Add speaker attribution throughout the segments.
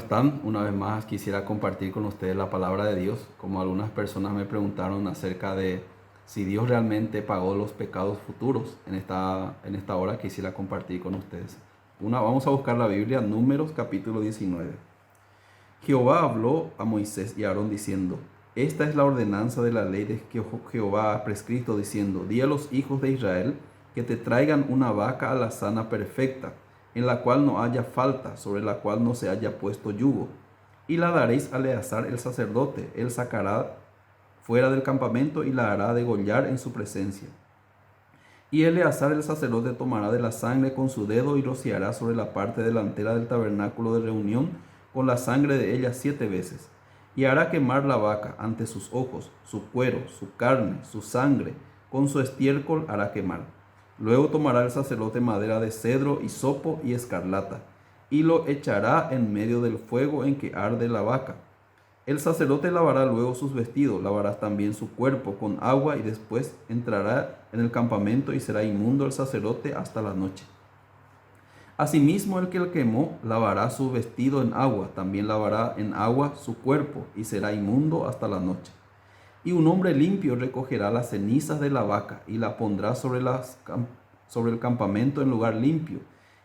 Speaker 1: están? Una vez más quisiera compartir con ustedes la palabra de Dios. Como algunas personas me preguntaron acerca de si Dios realmente pagó los pecados futuros, en esta, en esta hora quisiera compartir con ustedes. Una, vamos a buscar la Biblia, Números capítulo 19. Jehová habló a Moisés y a Aarón diciendo, Esta es la ordenanza de la ley de que Jehová ha prescrito, diciendo, Di a los hijos de Israel que te traigan una vaca alazana perfecta, en la cual no haya falta, sobre la cual no se haya puesto yugo. Y la daréis a Eleazar el sacerdote, él sacará fuera del campamento y la hará degollar en su presencia. Y Eleazar el sacerdote tomará de la sangre con su dedo y rociará sobre la parte delantera del tabernáculo de reunión con la sangre de ella siete veces. Y hará quemar la vaca ante sus ojos, su cuero, su carne, su sangre, con su estiércol hará quemar. Luego tomará el sacerdote madera de cedro, hisopo y escarlata, y lo echará en medio del fuego en que arde la vaca. El sacerdote lavará luego sus vestidos, lavará también su cuerpo con agua y después entrará en el campamento y será inmundo el sacerdote hasta la noche. Asimismo el que el quemó lavará su vestido en agua, también lavará en agua su cuerpo y será inmundo hasta la noche. Y un hombre limpio recogerá las cenizas de la vaca y la pondrá sobre, las, sobre el campamento en lugar limpio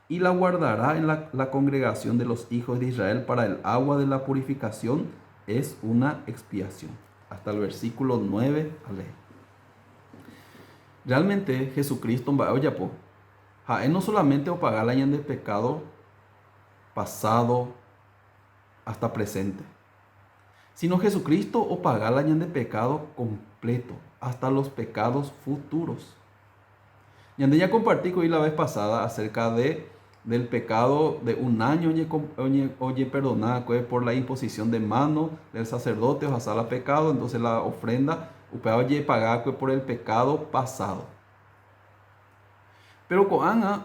Speaker 1: y la guardará en la, la congregación de los hijos de Israel para el agua de la purificación es una expiación. Hasta el versículo 9 ale. Realmente Jesucristo mba'e ojapo. Ha'e no solamente opaga la ñande pecado pasado hasta presente, sino Jesucristo opaga la ñande pecado completo, hasta los pecados futuros. Ñande ñakomparti kuri la vez pasada acerca de del pecado de un año oñeperdona kue por la imposición de mano del sacerdote ohasa la pecado, entonces la ofrenda upéva ojepaga kue por el pecado pasado. Pero ko'ág̃a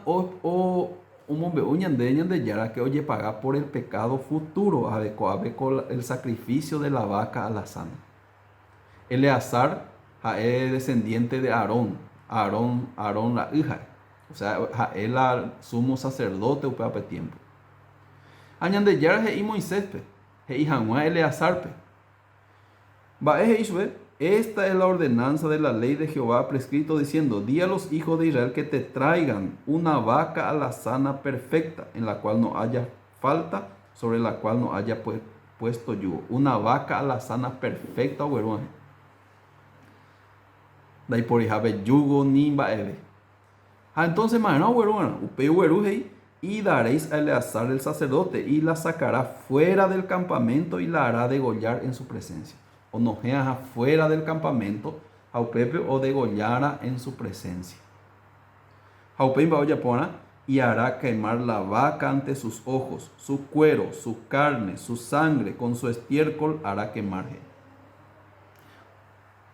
Speaker 1: omombe'u ñande Ñandejára que ojepaga por el pecado futuro ko'ápe ko el sacrificio de la vaca alazana. Eleazar ha'e descendiente de Aarón, Aarón, Aarón ra'y ha'e. O sea, ha'e la sumo sacerdote upéva pe tiempo. Ha Ñandejára he'i Moiséspe, he'i hag̃ua Eleazárpe. Mba'e he'i chupe? Esta es la ordenanza de la ley de Jehová prescrito diciendo, Di a los hijos de Israel que te traigan una vaca alazana perfecta, en la cual no haya falta, sobre la cual no haya puesto yugo. Una vaca alazana perfecta oguerúva he'i. Ndaiporihápe yugo ni mba'eve. Ha entonces ma'erã oguerúvarã? Upéi ogueru he'i, Y daréis a Eleazar el sacerdote, y la sacará fuera del campamento y la hará degollar en su presencia. Onohẽ'aha fuera del campamento ha upépe odegollára en su presencia. Ha upéi mba'e ojaporã? Y hará quemar la vaca ante sus ojos, su cuero, su carne, su sangre, con su estiércol hará quemar, he'i.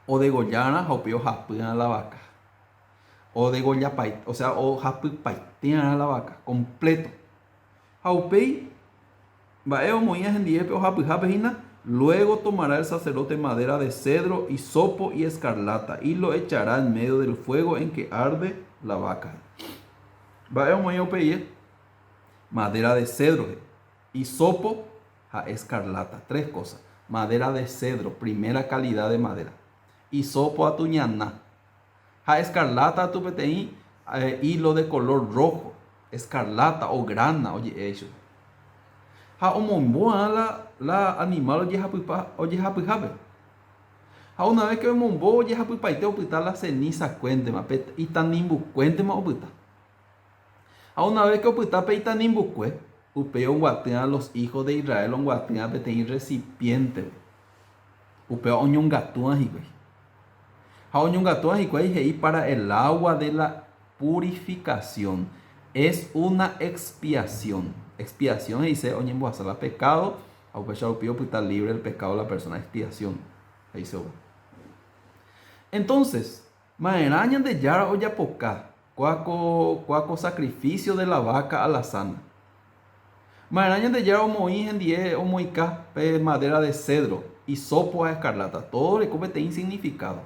Speaker 1: Odegollárã ha upéi ohapýrã la vaca. Odegollapaite, o sea, ohapypaitérã la vaca, completo. Ha upéi mba'e omoĩva hendivépe ohapyhápe hína, Luego tomará el sacerdote madera de cedro, hisopo y escarlata, y lo echará en medio del fuego en que arde la vaca. Mba'e omoĩva upéi? Madera de cedro, hisopo ha escarlata. Tres cosas. Madera de cedro, primera calidad de madera. Hisopo atuñana. Ha escarlata atu peteĩ hilo de color rojo, escarlata o grana oje'e ichupe. Ha omombo'ã la la animal ojehapypa ojehapyhápe. Ha una vez que omombo ojehapypaite opyta la ceniza kuéntema, pe itanimbukuéntema opyta. Ha una vez que opyta pe itanimbukue, upéi oguaty'ã los hijos de Israel oguaty'ã peteĩ recipiente-pe. Upéva oñongatúva hikuái. Ha oñongatúva hikuái he'i para el agua de la purificación es una expiación. Expiación he'ise oñembohasa la pecado ha upéicha rupi opyta libre el pecado la persona. Expiación he'ise upe. Entonces, ma'erã Ñandejára ojapoka kóa ko kóa ko sacrificio de la vaca alazana. Ma'erã Ñandejára omoĩ hendie omoĩka pe madera de cedro, hisopo ha escarlata. Todo oreko peteĩ significado.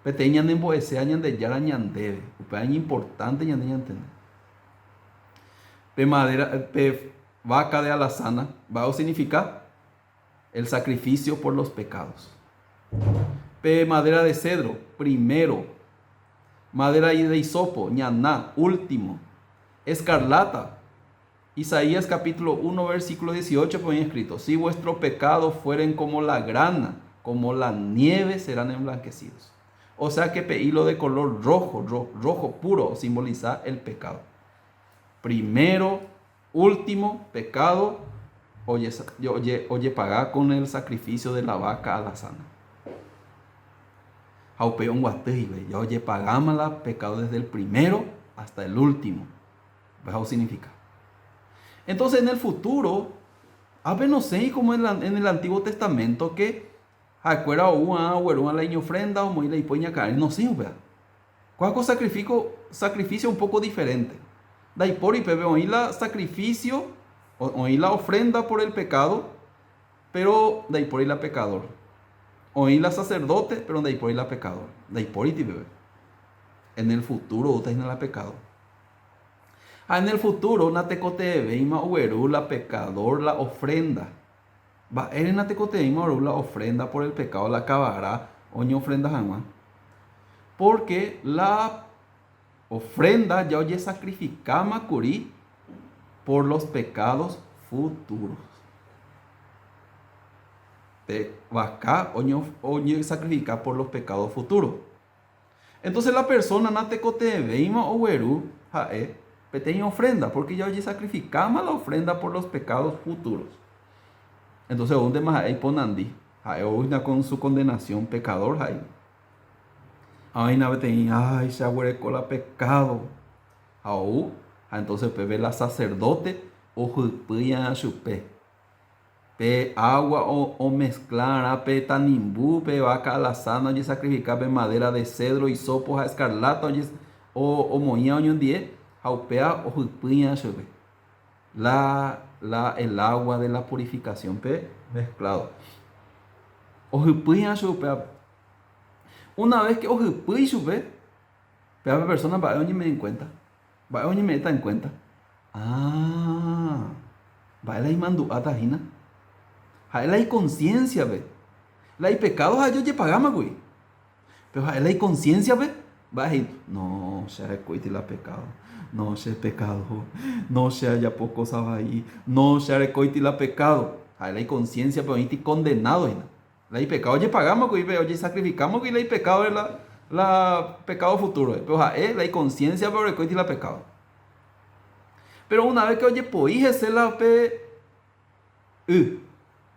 Speaker 1: Peteĩ ñanembo'eséva Ñandejára ñandéve. Upéva iñimportánte ñande ñantende. Pe madera, pe. vaca de alazana, mba'e osignifica? El sacrificio por los pecados. Pe madera de cedro, primero. Madera de hisopo, ñana, último. Escarlata, Isaías capítulo 1 versículo 18 pe oĩ escrito, Si vuestro pecado fueren como la grana, como la nieve serán emblanquecidos. O sea que pe hilo de color rojo, rojo puro, osimboliza el pecado. Primero, último pecado ojepaga con el sacrificio de la vaca alazana. Ha upéi omguaty hikuái, ya ojepagáma la pecado desde el primero hasta el último. Upéva osignifica. Entonces en el futuro, ápe nosẽi como en el Antiguo Testamento que ha'ekuéra ou va'erã oguerúva la iñofrenda, omoĩ la ipo iñakãre, nosẽi upéva. Kóva ko sacrifico, sacrificio un poco diferente. Ndaipóri peve oĩ la sacrificio, oĩ la ofrenda por el pecado, pero ndaipóri la pecador. Oĩ la sacerdote, pero ndaipóri la pecador. Ndaipóriti peve. En el futuro oúta hína la pecado. Ha en el futuro natekotevẽvéima ogueru la pecador la ofrenda. Mba'ére natekotevẽima ogueru la ofrenda por el pecado la kavara oñeofrenda hag̃ua? Pórke la ofrenda ja ojesacrificáma kuri por los pecados futuros. Pe vaka oñesacrifica por los pecados futuros. Entonces la persona natekotevẽvéima ogueru ha'e peteĩ ofrenda, porque ya ojesacrificáma la ofrenda por los pecados futuros. Entonces oúntema ha'e iponandi, ha'e oúhina con su condenación pecador ha'e. Ha oĩna peteĩ, ay, che aguereko la pecado. Ha ou, ha entonces upépe la sacerdote ohypýi'arã chupe. Pe agua omezclarã pe tanimbu, pe vaca alazana ojesacrifica pe madera de cedro, hisopo ha escarlata omoĩva oñondie ha upéva ohypýi'arã chupe. La, la, el agua de la purificación pe mezclado. Ohypýi'arã chupe upéva. Una vez que ohypýi chupe, péva pe persona mba'e oñeme'ẽ en cuenta. Mba'e oñeme'ẽta en cuenta? Ah, mba'e la imandu'áta hína? Ha'e la iconciencia-pe. La ipecado ha'e ojepagáma kuri. Pero ha'e la iconciencia-pe, mba'e he'i? No, che arekóiti la pecado. No, che pecado. No, che ajapo cosa vai. No, che arekóiti la pecado. Ha'e la iconciencia-pe oĩti condenado hína. La ipecado ojepagáma kuri, pe ojesacrificáma kuri la ipecado la, la pecado futuro. Pero ha'e la iconciencia-pe orekóiti la pecado. Pero una vez que ojepoi hese la pe y,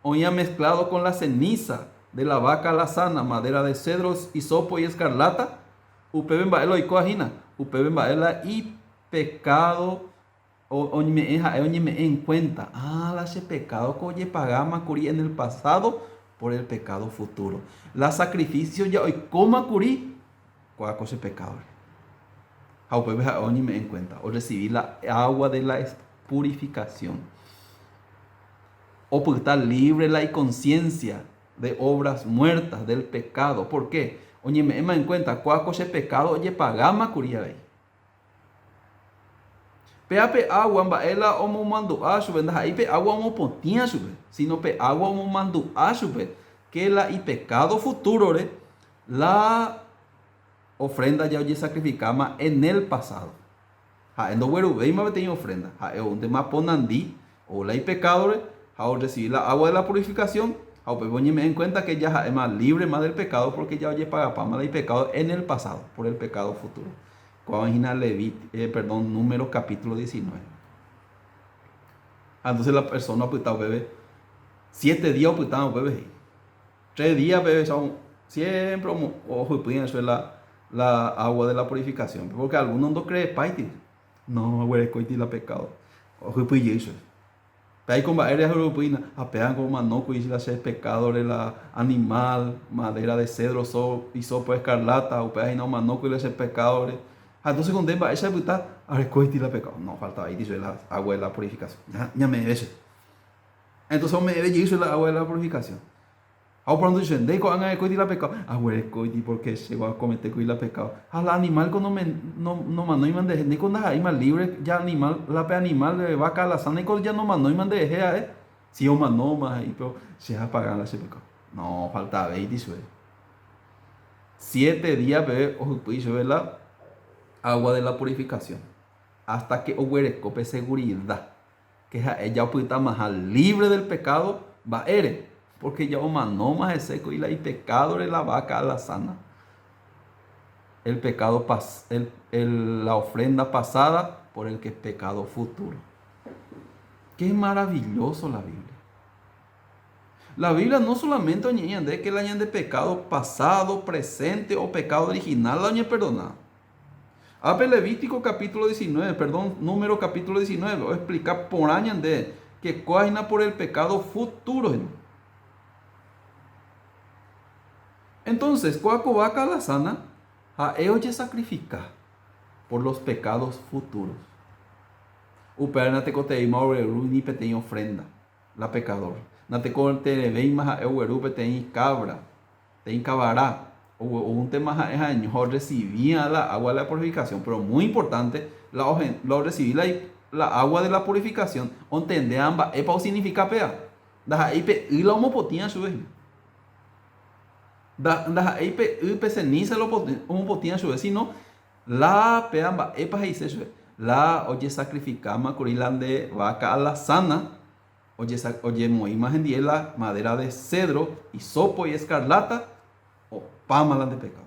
Speaker 1: oĩa mezclado con la ceniza de la vaca alazana, madera de cedro, hisopo y escarlata, upépe mba'e la oikóva hína? Upépe mba'e la ipecado Oñeme'ẽ ha'e oñeme'ẽ en cuenta, ah, la che pecado ko ojepagáma kuri en el pasado por el pecado futuro. La sacrificio ja oikóma kuri kóa ko che pecado-re. Ha upépe ha'e oñeme'ẽ en cuenta, orrecibi la agua de la purificación. Opyta libre la iconciencia de obras muertas del pecado. ¿Por qué? Oñeme'ẽma en cuenta, kóa ko che pecado ojepagáma kuri avei. Péa pe agua mba'e la omomandu'a chupe, ndaha'éi pe agua omopotĩa chupe, síno pe agua omomandu'a chupe ke la ipekádo futúrore la ofrénda ja ojesakrifikáma en el pasádo. Ha'e ndogueruvéima peteĩ ofrénda, ha'e oúntema ponandi, ou la ipekádore ha orresivi la agua de la purifikasión, ha upépe oñeme'ẽ en kuénta ke ja ha'éma lívrema del pekádo pórke ja ojepagapáma la ipekádo en el pasádo por el pekádo futúro. Kóva oĩ hína Levit, eh, perdón, Números capítulo 19. Ha entonces la persona opyta upépe, siete días opytava upépe he'i. Tres días peve siempre ohypýi chupe la, la agua de la purificación, porque algunos ndocreepáiti. No, aguerekóiti la pecado. Ohypýi jey chupe. Pe aiko mba'ére ahypýina, ha péva ko omano kuri la che pecado-re la animal, madera de cedro, so, hisopo escarlata, upéva hína omano kuri la che pecado-re. Ha entonces ko nde mba'éicha epyta, arekóiti la pecado. No, faltavaíti chupe la agua de la purificación. Ñame'ẽve che. Entonces ome'ẽve jey chupe la agua de la purificación. Ha oporandu chupe, Ndéiko ko'ág̃a erekóiti la pekádo? Aguerekóiti pórke che akometékuri la pekádo. Ha la animálko nomanóima nderehe, ndéiko ndaha'éima lívre ja animál, la pe animál váka alazán niko ja nomanóima nderehe ha'e. Si omanóma he'i, péro che apaga la che pekádo. No, ofaltavéiti chupe. Siete día peve ohypýi chupe la agua de la purificación, hasta que oguereko pe segurida. Ke ha'e ja opytamaha libre del pecado, mba'ére? Porque ja omanóma hese ko la ipecádore la vaca alazana. El pecado pas, el, el, la ofrenda pasada por el que pecado futuro. Qué maravilloso la Biblia. La Biblia no solamente oñe'ẽ ñande que la ñande pecado pasado, presente o pecado original la oñeperdona. Ápe Levítico capítulo 19, perdón, Número capítulo 19, oexplika porã ñande que kóa hína por el pecado futuro hína. Entonces, kóa ko vaca alazana ha'e ojesacrifica por los pecados futuros. Upévare natekotevẽima ogueru ni peteĩ ofrenda la pecador. Natekotevẽima ha'e ogueru peteĩ cabra. Peteĩ kavara, oúntema ha'e ha'eño ha orrecibía la agua de la purificación, pero muy importante, la orrecibí la, la agua de la purificación, ontendéva mba'épa osignifica péva. Ndaha'éi pe y la omopotĩva chupe hína. Ndaha'éi pe y, pe ceniza la omopotĩva chupe, sino la péva mba'épa he'ise chupe. La ojesacrificáma kuri la nde vaca alazana, Ojemoĩma hendie la madera de cedro, hisopo y escarlata, opáma la nde pecado.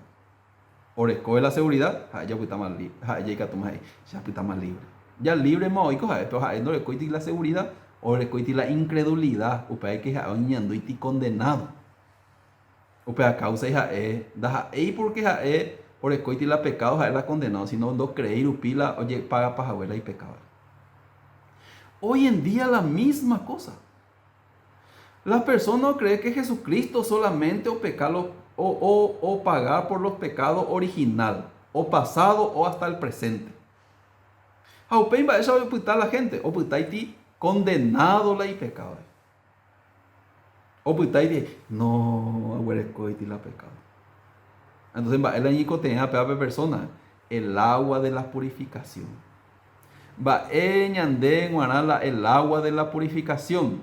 Speaker 1: Orekóve la seguridad, ha'e japytáma libre, ha'e jaikatúma he'i, che apytáma libre. Ja librema oiko ha'e, pero ha'e ndorekóiti la seguridad, orekóiti la incredulidad, upéva que ha'e oñeñandúiti condenado. Upéva causa ha'e ndaha'éi porque ha'e orekóiti la pecado ha'e la condenado, sino ndocreéi rupi la ojepagapa hague la ipecado. Hoy en día la misma cosa. Las personas creen que Jesucristo solamente o, pecado, o, o, o pagar por los pecados original, o pasado o hasta el presente. Ha upéi mba'éicha opyta la gente? Opytáiti condenado la ipecado. Opytáiti, no aguerekóiti la pecado. Entonces mba'e la ñeikotevẽva péva pe persona? El agua de la purificación. Mba'e ñande g̃uarã la el agua de la purificación?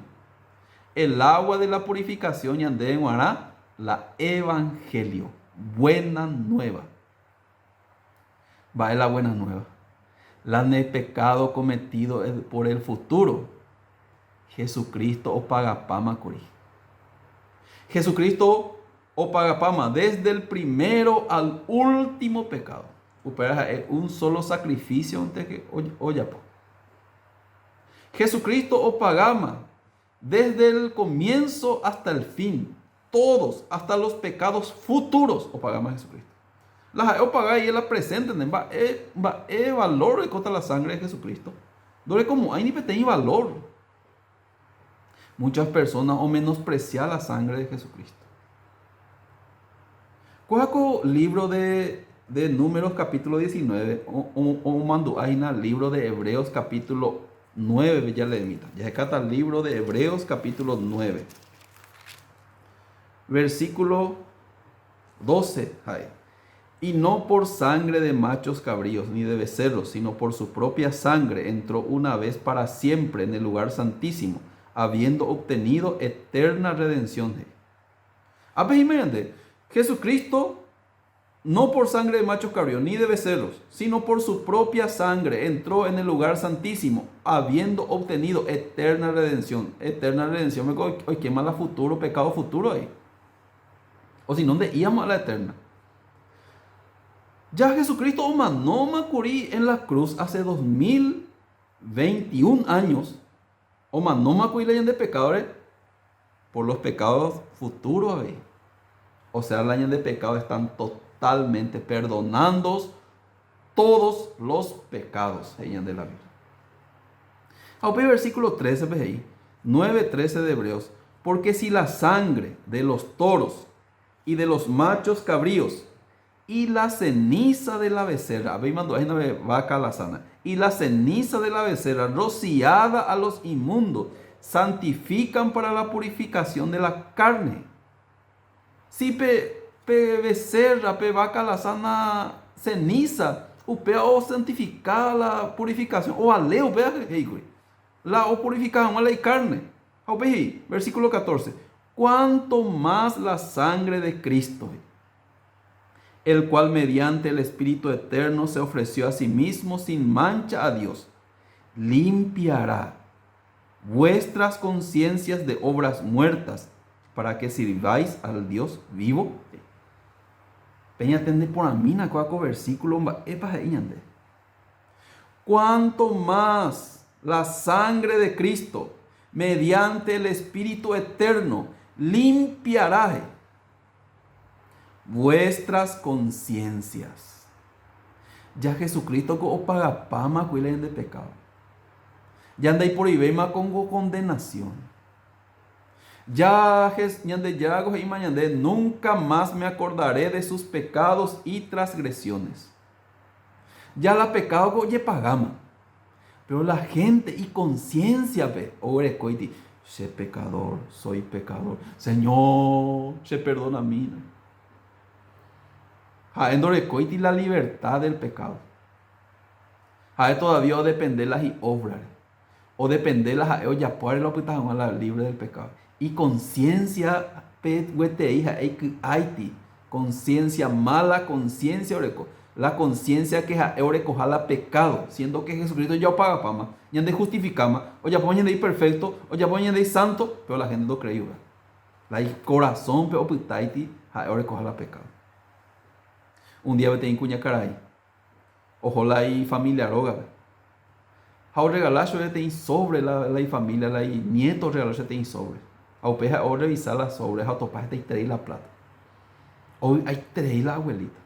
Speaker 1: El agua de la purificación ñande g̃uarã la evangelio, buena nueva. Mba'e la buena nueva? La ne pecado cometido por el futuro, Jesucristo opagapáma kuri. Jesucristo opagapáma desde el primero al último pecado. Upéva ha'e un solo sacrificio-nte que ojapo. Jesucristo opagáma desde el comienzo hasta el fin, todos, hasta los pecados futuros opagáma Jesucristo. La ha'e opaga y la presente, mba'e, mba'e valor orekóta la sangre de Jesucristo. Ndorekomo'ãi ni peteĩ valor. Muchas personas omenosprecia la sangre de Jesucristo. Kóva ko libro de, de Números capítulo 19 omandu'a hína libro de Hebreos capítulo 9 jaleemíta. Jahekáta libro de Hebreos capítulo 9. Versículo 12 ha'e. Y no por sangre de machos cabríos ni de becerros, sino por su propia sangre entró una vez para siempre en el lugar santísimo, habiendo obtenido eterna redención. Ápe he'íme ñande, Jesucristo no por sangre de machos cabríos ni de becerros, sino por su propia sangre entró en el lugar santísimo, habiendo obtenido eterna redención. Eterna redención me oikéma la futuro, pecado futuro ahí. O si no, nde'íama la eterna. Ya Jesucristo omanóma kuri en la cruz hace 2021 años, omanóma kuri la ñande pecadore por los pecados futuros avei. O sea, la ñande pecado están totalmente perdonando todos los pecados, he'i ñande la Biblia. Ha upéi versículo 13-pe he'i, 9, 13 de Hebreos, Porque si la sangre de los toros y de los machos cabríos y la ceniza de la becerra, avei mandu'a hína pe vaca alazana, y la ceniza de la becerra rociada a los inmundos santifican para la purificación de la carne. Si pe pe becerra, pe vaca lasana ceniza, upéva osantifika la purificación, ovale upéva he'íkuri, la opurifika hag̃ua la icarne. Ha upéi he'i, versículo 14, Cuánto más la sangre de Cristo, he'i, el cual mediante el Espíritu eterno se ofreció a sí mismo sin mancha a Dios, limpiará vuestras conciencias de obras muertas para que sirváis al Dios vivo? Peñatende porãmína kóva ko versículo mba'épa he'i ñande. Cuánto más la sangre de Cristo, mediante el Espíritu eterno, limpiará vuestras conciencias. Ya Jesucristo ko opagapáma kuri la ñande pecado. Ya ndaiporivéima ko condenación. Ya Ñandejára ko he'íma ñande, Nunca más me acordaré de sus pecados y transgresiones. Ya la pecado ko ojepagáma. Pero la gente iconciencia-pe oguerekóiti, Che pecador, soy pecador, Señor, che perdonamína. Ha'e ndorekóiti la libertad del pecado. Ha'e todavía odepende la hi'óbrare. Odepende la ha'e ojapóvare la opyta hag̃ua la libre del pecado. Iconciencia pe guetei ha'e iky'áiti. Conciencia mala conciencia oreko. La conciencia que ha'e orekoha la pecado, siendo que Jesucristo ya opagapáma, ñande justificáma, ojapóma ñande iperfecto, ojapóma ñande isanto, pero la gente ndocreéi upéva. La icorazón pe opytáiti ha'e orekoha la pecado. Un día peteĩ kuñakarai oho la ifamilia rógape ha orregala chupe peteĩ sobre la, la ifamilia, la inieto orregala chupe peteĩ sobre. Ha upéi ha'e orrevisa la sobre ha otopa hetaiterei la plata. Ovy'aiterei la abuelita.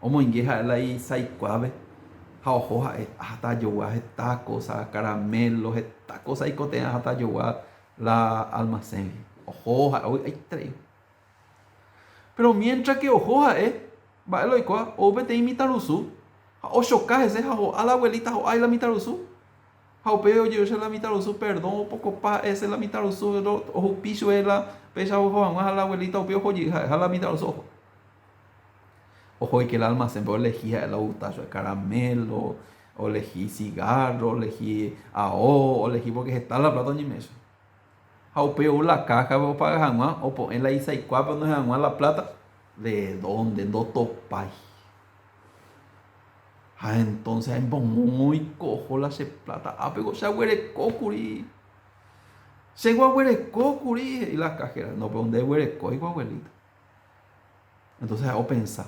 Speaker 1: Omoinge ha'e la isaikuápe ha oho ha'e ahata ajogua heta kósa, karamelo, heta kósa aikotevẽ ahata ajogua la almaséngui. Oho ha'e ovy'aiterei. Péro miéntra ke oho ha'e, mba'e la oikóva? Ou peteĩ mitãrusu ha ochoka hese ha ho'a la abuelita ho'a la mitãrusu. Ha upéi ojehecha la mitãrusu perdón opokopa hese la mitãrusu ohupi chupe la péicha oho hag̃ua ha la abuelita upéi oho jey ha'e ha la mitãrusu oho. Oho oike la almacén-pe olehi ha'e la ogusta chupe caramelo, olehi cigarro, olehi ao, olehi porque heta la plata oñeme'ẽ chupe. Ha upéi ou la caja-pe opaga hag̃ua, opo'ẽ la isaikuápe onohẽ hag̃ua la plata, de dónde ndotopái. Ha entonces aimomóiko oho la che plata ápeko che aguereko kuri. Che guaguereko kuri, he'i la cajera. No, pero nde eguerekóiko abuelita. Entonces ha'e opensa,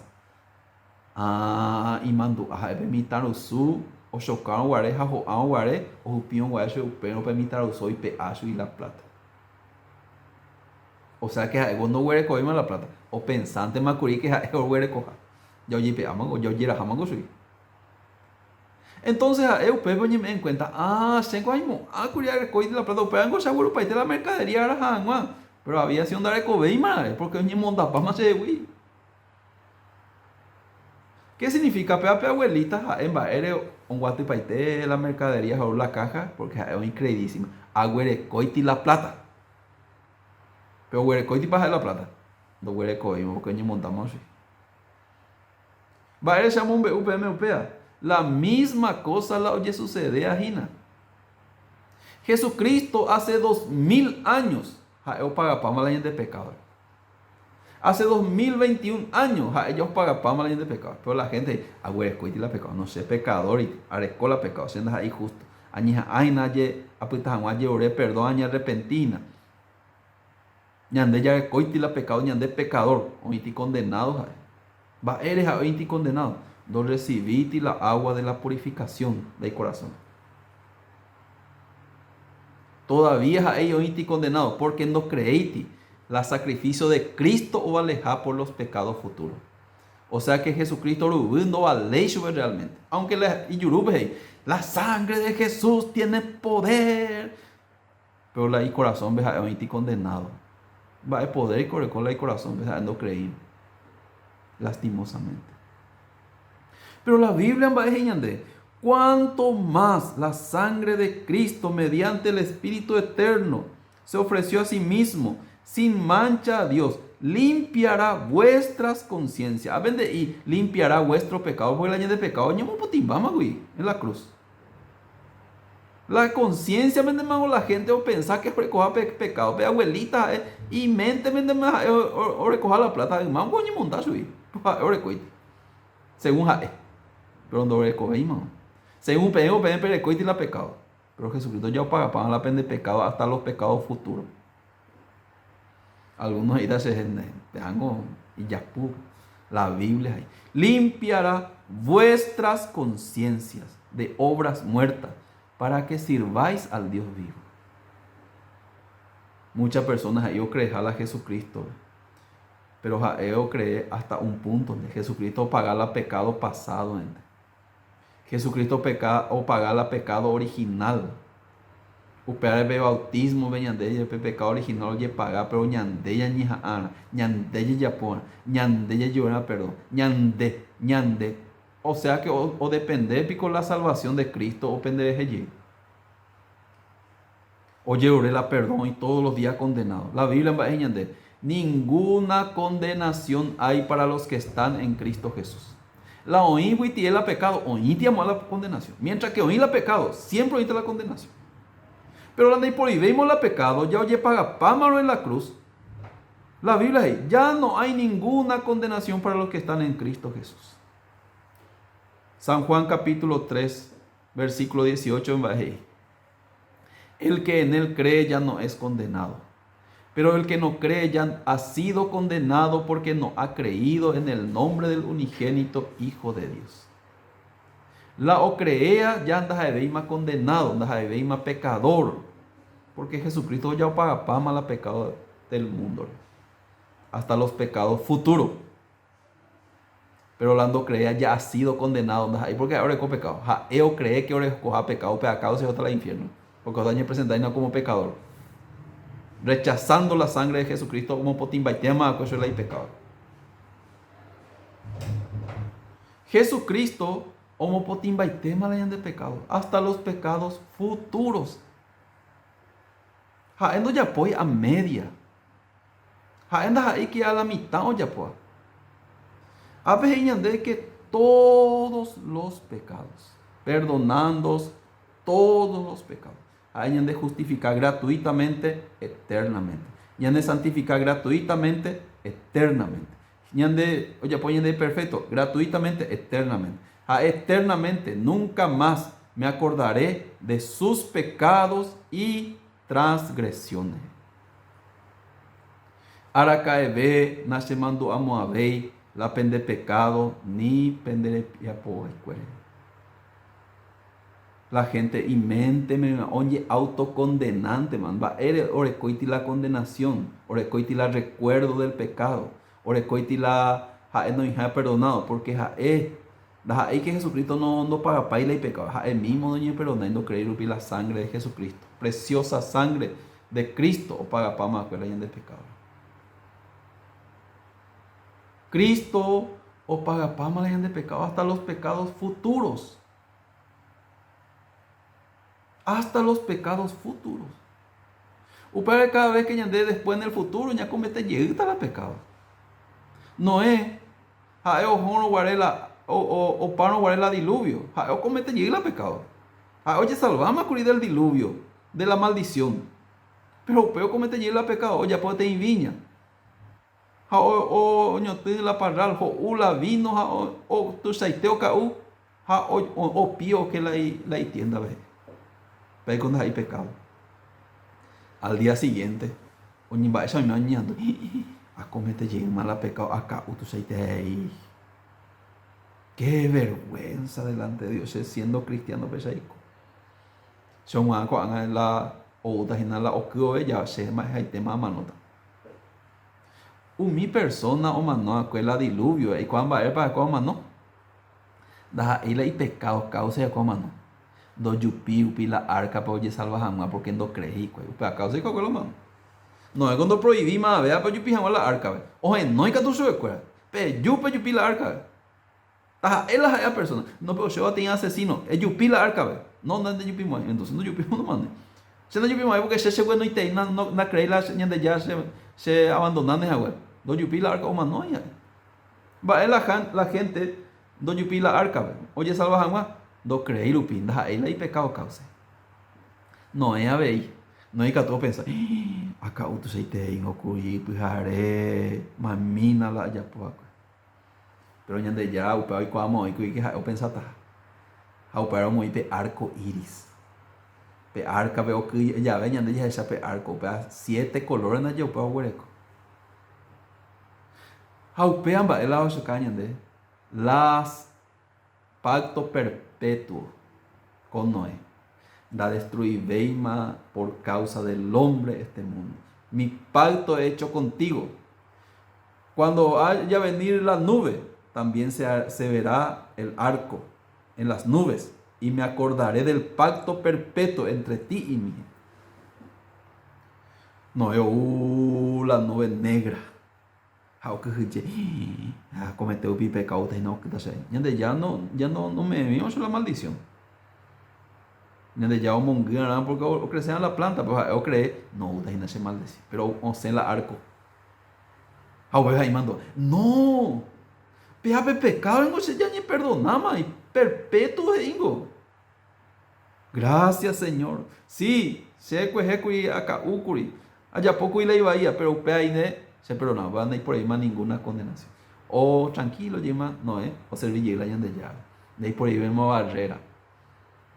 Speaker 1: Ah, imandu'a ha'e pe mitãrusu ochokárõ guare ha ho'árõ guare, ohupírõ guare che upérõ pe mitãrusu oipe'a chugui la plata. O sea que ha'éko ndoguerekovéima la plata, opensántema kuri que ha'e oguerekoha. Ja ojepe'áma, ja ojeraháma ko chugui. Entonces ha'e upépe oñeme'ẽ en cuenta, ah, chéngo aimo'ã kuri arekóiti la plata, upévango che aguerupaite la mercadería araha hag̃ua. Pero había sido ndarekovéima ra'e, porque oñemondapáma chehegui. ¿Qué significa péva pe abuelita ha'e mba'ére onguatypaite la mercadería ha ou la caja? Porque ha'e oĩ creidísima. Aguerekóiti la plata. Pe oguerekóitipa ha'e la plata? Ndoguerekovéima porque oñemondáma osẽ. Mba'ére che amombe'u peẽme upéva? La misma cosa la ojesucedea hína. Jesucristo hace 2000 años ha'e opagapáma la ñande pecado. Hace 2021 años ha'e ya opagapáma la ñande pecado. Pero la gente he'i, aguerekóiti la pecado. No, che pecador areko la pecado, che ndaha'éi justo. Añeha'ã hína aje apyta hag̃ua ajerure perdón añearrepenti hína. Ñande jarekóiti la pecado, ñande pecador, oĩti condenado ha'e. Mba'ére ha'e oĩti condenado? Ndorrecibíti la agua de la purificación la icorazón. Todavía ha'e oĩti condenado porque ndocreéiti la sacrificio de Cristo ovaleha por los pecados futuros. O sea que Jesucristo ruguy ndovaléi chupe realmente. Aunque la ijurúpe he'i, la sangre de Jesús tiene poder. Péro la ikorasõme ha'e oĩti kondenádo. Mba'e podér oreko la ikorasõme ha'e ndokreíri. Lastimosamente. Péro la Biblia mba'e he'i ñande, Cuánto más la sangre de Cristo mediante el Espíritu eterno se ofreció a sí mismo. Sin mancha Dios limpiará vuestras conciencias. Ápe nde'i limpiará vuestro pecado, porque la ñande pecado oñemopotĩmbámagui en la cruz. La conciencia mendemango la gente opensa que orekoha pe pecado. Pe abuelita ha'e imente mendema ha'e orekoha la plata yma oñemonda chugui. Ha'e orekóiti. Según ha'e. Pero ndorekovéima. Según peẽ o peẽ perekóiti la pecado. Pero Jesucristo ya opagapáma la pende pecado hasta los pecados futuros. Algunos he'íta che peángo ijapu la Biblia he'i. Limpiará vuestras conciencias de obras muertas para que sirváis al Dios vivo. Muchas personas he'i ocreeha la Jesucristo, pero ha'e ocree hasta un punto nde. Jesucristo opaga la pecado pasado nde. Jesucristo opaga la pecado original. Upévare pe bautismo-pe ñande jepe pecado original ojepaga, pero ñande ñañeha'ãrã, ñande jajaporã, ñande jajevorã perdón, ñande, ñande. O sea que odepende piko la salvación de Cristo o penderehe jey. Ojerure la perdón y todos los días condenado. La Biblia mba'e ñande, Ninguna condenación hay para los que están en Cristo Jesús. La oĩgui tie la pecado, oĩti amo'ã la condenación. Mientras que oĩ la pecado, siempre oĩta la condenación. Pero la ndaiporivéimo la pecado, ya ojepagapámarõ en la cruz, la Biblia he'i, ya no hay ninguna condenación para los que están en Cristo Jesús. San Juan capítulo 3, versículo 18 mba'e he'i. El que en él cree ya no es condenado. Pero el que no cree ya ha sido condenado porque no ha creído en el nombre del unigénito Hijo de Dios. La ocreea ya ndaha'evéima condenado, ndaha'evéima pecador, porque Jesucristo ya opagapáma la pecado del mundo, hasta los pecados futuros. Pero la ndocreea ya ha sido condenado, ndaha'éi porque ha'e oreko pecado. Ha'e ocree que orekoha pecado, upe acausa ohóta la infierno, porque ohóta oñepresenta como pecador. Rechazando la sangre de Jesucristo omopotĩmbaitéma va'ekue chupe la ipecado. Jesucristo omopotĩmbaitéma la ñande pecado, hasta los pecados futuros. Ha'e ndojapói a media. Ha'e ndaha'éi ke a la mitã ojapóva. Ápe he'i ñande ke todos los pecados, perdonándos todos los pecados. Ha'e ñande justifica gratuitamente, eternamente. Ñande santifica gratuitamente, eternamente. Ñande ojapo ñande perfecto, gratuitamente, eternamente. Ha'e eternamente, nunca más me acordaré de sus pecados y transgresiones. Araka'eve nachemandu'amo'ãvéi la pende pekádo ni pende rembiapovaikuére. La hénte iménteme oñeautokondenántema, mba'ére orekóiti la kondenasión, orekóiti la rrekuérdo del pekádo, orekóiti la ha'e noĩha perdonádo, pórke ha'e Ndaha'éi ke Jesucristo no ndopagapái la ipecado, ha'e mismo noñeperdonái ndocreéi rupi la sangre de Jesucristo, preciosa sangre de Cristo opagapáma va'ekue la ñande pecado. Cristo opagapáma la ñande pecado hasta los pecados futuros. Hasta los pecados futuros. Upévare cada vez que ñande después en el futuro ñacomete jeýta la pecado. Noé Ha'e ohórõ guare la opárõ guare la diluvio, ha'e okomete jey la pekádo. Ha'e ojesalváma kuri del diluvio, de la maldisión. Péro upéi okomete jey la pekádo, ojapo peteĩ víña. Ha oñotỹ la parrál, ho'u la víno ha tuichaite oka'u ha opi oke la itiéndape. Péiko ndaha'éi pekádo. Al día siguiente, Oñemba'éicha oime oñeñandu, Akomete jeýma la pecado aka'u tuichaite he'i. Qué vergüenza delante de Dios che siendo cristiano péicha aiko. Che og̃uahã ko'ág̃a la oúta hína la oky vove ja che ha'eitéma amanóta. Umi persona omano va'ekue la diluvio, eikuaa mba'érepa ha'ekuéra omano? Ndaha'éi la ipecado causa ha'ekuéra omano. Ndojupi rupi la árkape ojesalva hag̃ua pórke ndokreéi hikuái. Upéva káusa hikuái omano. Noé ko ndoproivi mavévape ojupi hag̃ua la árkape. Ohenói katu chupekuéra, Peju pejupi la árkape. Taha'e la ha'éva persóna. No péro chéva teĩ asesíno. Ejupi la árkape. No, ndajupimo'ãi. Entónse ndojupívo nomanói. Che ndajupimo'ãi pórke che cheguenoitei, ndakreéi la Ñandejára Che abandonáne hague. Ndojupi la arca omanói ha'e. Mba'e la la gente ndojupi la arca-pe ojesalva hag̃ua? Ndocreéi rupi ndaha'éi la ipecado causa. Noé avei. Noé ikatu opensa, Aka'u tuichaiteíngo kuri pyhare, mamína la ajapo va'ekue. Péro Ñandejára upéva oikuaáma oĩ kuri ha'e opensataha. Ha upévare omoĩ pe árko íris. Pe árkape oky jave ñande jahecha pe árko, upéva siéte kolór ndaje upéva oguereko. Ha upéva mba'e la ohechuka ñande las pacto perpetuo con Noé. Ndadestruivéima por causa del hombre este mundo. Mi pacto he hecho contigo. Cuando haya venir la nube, también se, se verá el arco en las nubes, y me acordaré del pacto perpetuo entre ti y mí. Noé ou la nube negra. Ha okyhyje, ha comete upi pecado hína okyta che. Ñandejára no, ya no, no me la maldición. Ñandejára omongy'arã porque ocrecea la planta, pero ha'e ocree, no outa hína che maldecir. Pero osẽ la arco. Ha upéva he'i mandu'a, No! Péa pe pecado ningo che jañeperdonáma, iperpetuo he'íngo. Gracias, Señor. Sí, che kuehe kuri aka'u kuri, ajapo kuri la ivaíva, pero upéva aine che perdonado, upéva ndaiporeíma ninguna condenación. Oh, tranquilo jeýma Noé oservi jey la Ñandejára. Ndaiporeivéma barrera,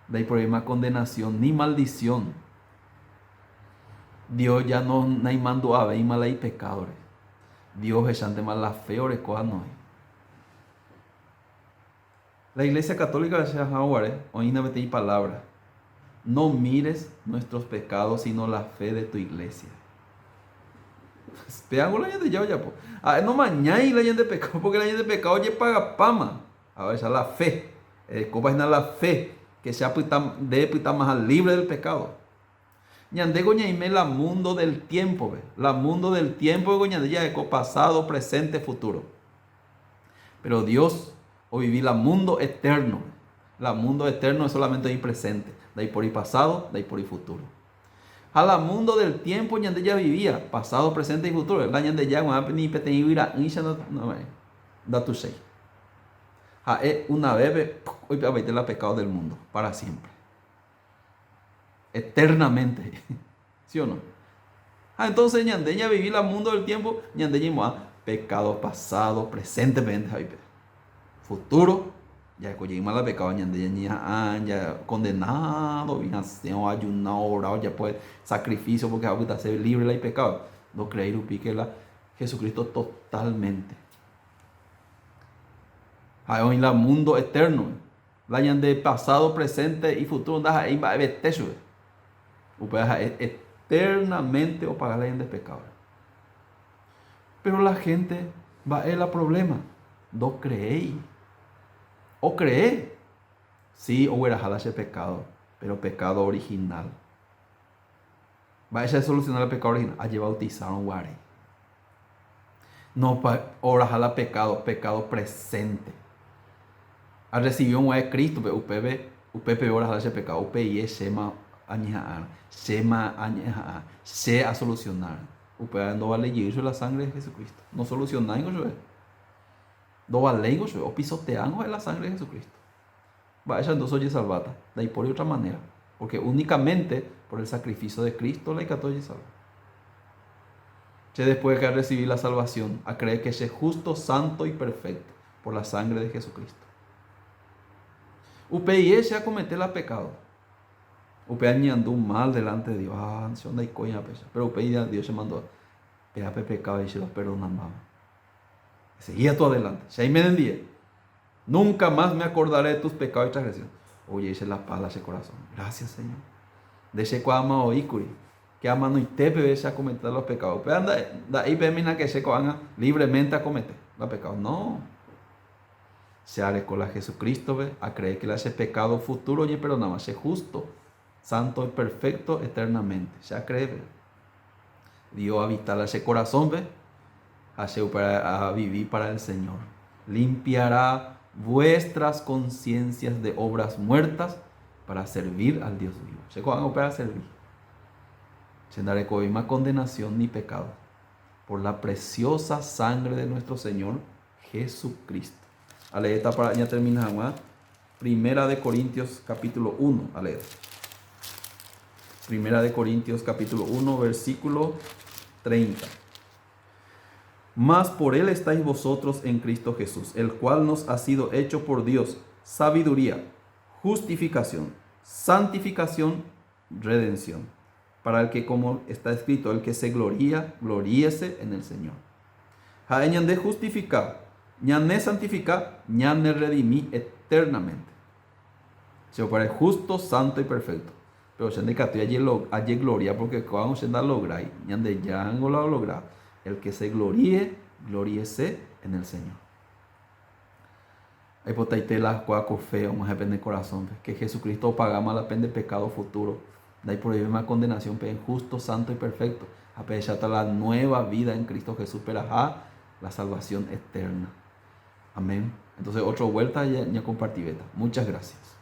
Speaker 1: ndaiporeíma condenación ni maldición. Dios ya no naimandu'avéima la ipekádore. Dios ohechántema la fe orekóva Noé. La Iglesia Católica che aha'õ guare oĩna peteĩ palabra, No mires nuestros pecados sino la fe de tu Iglesia. Péango la Ñandejára ojapo. Ha'e nomañái la ñande pecado porque la ñande pecado ojepagapáma. Ha ohecha la fe. Erekópa hína la fe que che apyta nde epytamaha libre del pecado. Ñandéko ñaime la mundo del tiempo-pe. La mundo del tiempo-pe ñande jareko pasado, presente, futuro. Pero Dios ovivi la mundo eterno-pe. La mundo eterno es solamente oĩ presente. Ndaipóri pasado, ndaipóri futuro. Ha la mundo del tiempo ñande javivía, pasado, presente y futuro. La Ñandejára g̃uarã ni peteĩ vyra'ỹicha ndatuchéi. Ha'e una vez-pe oipe'apaite la pecado del mundo, para siempre. Eternamente. ¿Sí o no? Ha entonces ñande ñavivi la mundo del tiempo, ñande ñaimo'ã pecado pasado, presente pente ha oipe'a. Futuro, jaeko jeýma la pecado ñande ñañeha'ã, ya condenado, hasẽ, oajuna, ora, ojapo sacrificio porque ha opytase libre la ipecado. Ndocreéi rupi que la Jesucristo totalmente. Ha'e oĩ la mundo eterno. La ñande pasado, presente y futuro ndaha'éi mba'evete chupe. Upéva ha'e eternamente opaga la ñande pecado. Pero la gente, mba'e la problema? Ndocreéi. Ocree. Sí, ogueraha la che pecado, pero pecado original. Mba'éicha esoluciona la pecado original? Ajebautizárõ guare. No oraha la pecado, pecado presente. Arrecibi og̃uahẽ Cristo-pe, upépe, upépe oraha la che pecado, upéi chéma añeha'ãrõ, chéma añeha'ã, che asolucionárõ. Upévare ndovaléi jey chupe la sangre de Jesucristo. Nosolucionáingo chupe. Ndovaléingo chupe, opisoteángo ha'e la sangre de Jesucristo. Mba'éicha entonces ojesalváta? Ndaipóri otra manera, porque únicamente por el sacrificio de Cristo la ikatu ojesalva. Che después que arrecibi la salvación, acree que che justo, santo y perfecto por la sangre de Jesucristo. Upéi che acomete la pecado. Upéi añeñandu mal delante de Dios. Ah, che ndaikói péicha. Pero upéi Dios che mandó, péa pe pecado che lo perdonambáma. Seguía tú adelante. Che aime nendive. Nunca más me acordaré de tus pecados y transgresiones. Oye, che la paz la che corazón. Gracias, Señor. Nde che kuaáma oĩ kuri. Che amanoite peve che acometéta los pecados. Upéva nda'éi peẽmina que che ko'ág̃a libremente acomete la pecado. No. Che areko la Jesucristo-pe, acree que la che pecado futuro oñeperdonáma. Che justo, santo y perfecto eternamente. Che acree pe. Dios habita la che corazón-pe ha che upéva avivi para el Señor. Limpiará vuestras conciencias de obras muertas para servir al Dios vivo. Che ko'ág̃a upéva aservi. Che ndarekovéima condenación ni pecado. Por la preciosa sangre de nuestro Señor Jesucristo. Aleéta para ñatermina hag̃ua Primera de Corintios capítulo 1. Aleéta. Primera de Corintios capítulo 1 versículo 30. Mas por él estáis vosotros en Cristo Jesús, el cual nos ha sido hecho por Dios sabiduría, justificación, santificación, redención. Para el que, como está escrito, el que se gloría, gloríese en el Señor. Ha'e ñande justifica, ñane santifica, ñane redimi eternamente. Che opare justo, santo y perfecto. Pero che ndaikatúi ajegloria porque kóva che ndalográi. Ñandejára ningo la ologra. El que se gloríe, gloríese en el Señor. Aipotaite la kóva ko fe og̃uahẽ pene korasõpe, que Jesucristo opagáma la pende pecado futuro, ndaiporivéima condenación peẽ justo, santo y perfecto, ha pehecháta la nueva vida en Cristo Jesús peraha la salvación eterna. Amén. Entonces otro vuelta ñakompartivéta. Muchas gracias.